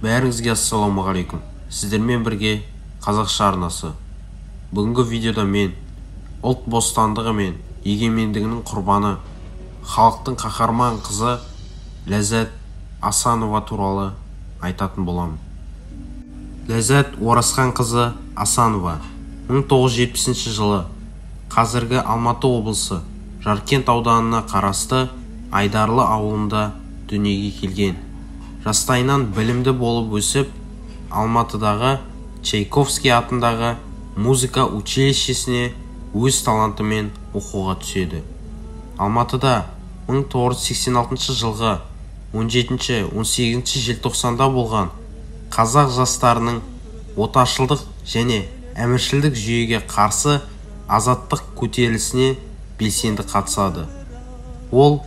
Бәріңізге ассалаумағалейкум. Сіздермен бірге Қазақша арнасы. Бүгінгі видеода мен ұлт бостандығы мен егемендігінің құрбаны, халықтың қаһарман қызы Ләззат Асанова туралы айтатын боламын. Ләззат Оразхан қызы Асанова 1970 жылы қазіргі Алматы облысы Жаркент ауданына қарасты Айдарлы ауылында дүниеге келген. Жастайынан білімді болып өсіп, Алматыдағы Чайковский атындағы музыка училищесіне өз талантымен оқуға түседі. Алматыда 1986 жылғы 17-18 желтоқсанда болған қазақ жастарының отаршылдық және әміршілдік жүйеге қарсы азаттық көтерілісіне белсенді қатысады. Ол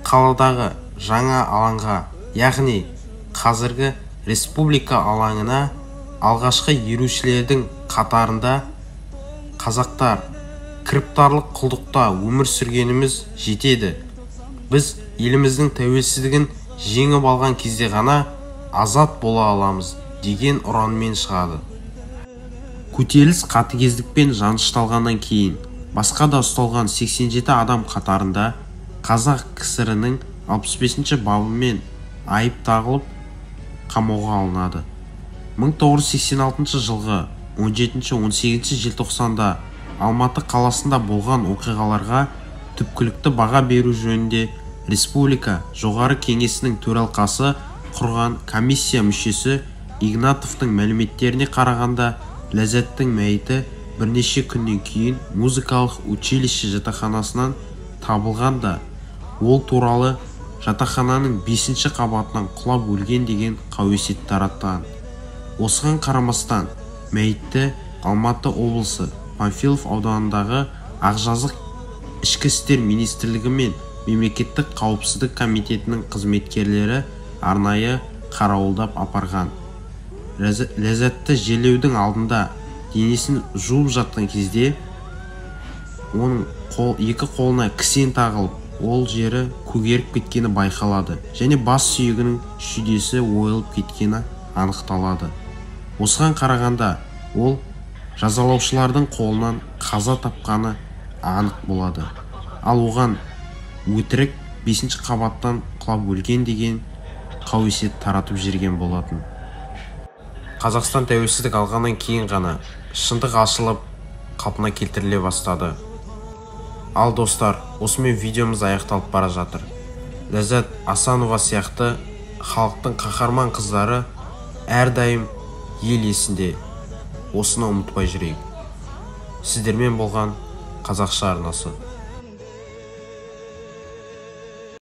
қаладағы жаңа алаңға, яғни қазіргі Республика алаңына алғашқы ерушілердің қатарында «Қазақтар, кіріптарлық құлдықта өмір сүргеніміз жетеді. Біз еліміздің тәуелсіздігін жеңіп алған кезде ғана азат бола аламыз» деген ұранмен шығады. Көтеріліс қатыгездікпен жанышталғаннан кейін басқа да ұсталған 87 адам қатарында Қазақ КСР-інің 65 бабымен айып тағылып, қамауға алынады. 1986 жылғы 17-18 желтоқсанда Алматы қаласында болған оқиғаларға түпкілікті баға беру жөнінде Республика Жоғары Кеңесінің төралқасы құрған комиссия мүшесі Игнатовтың мәліметтеріне қарағанда, Ләззаттың мәйіті бірнеше күннен кейін музыкалық училище жатақханасынан табылған да, ол туралы жатақхананың 5-ші қабатынан құлап өлген деген қауесет таратқан. Осыған қарамастан, мәйітті Алматы облысы Панфилов ауданындағы Ақжазық Ішкі істер министрлігі мен Мемлекеттік қауіпсіздік комитетінің қызметкерлері арнайы қарауылдап апарған. Ләззатты жерлеудің алдында денесін жуып жатқан кезде оның екі қолына кісен тағылып, ол жері көгеріп кеткені байқалады және бас сүйегінің шүйдесі ойылып кеткені анықталады. Осыған қарағанда, ол жазалаушылардың қолынан қаза тапқаны анық болады. Ал оған өтірік 5-ші қабаттан құлап өлген деген қауесет таратып жүрген болатын. Қазақстан тәуелсіздік алғаннан кейін ғана шындық ашылып, қалпына келтіріле бастады. Ал достар, осымен видеомыз аяқталып бара жатыр. Ләззат Асанова сияқты халықтың қаһарман қыздары әрдайым ел есінде. Осыны ұмытпай жүрейік. Сіздермен болған Қазақша арнасы.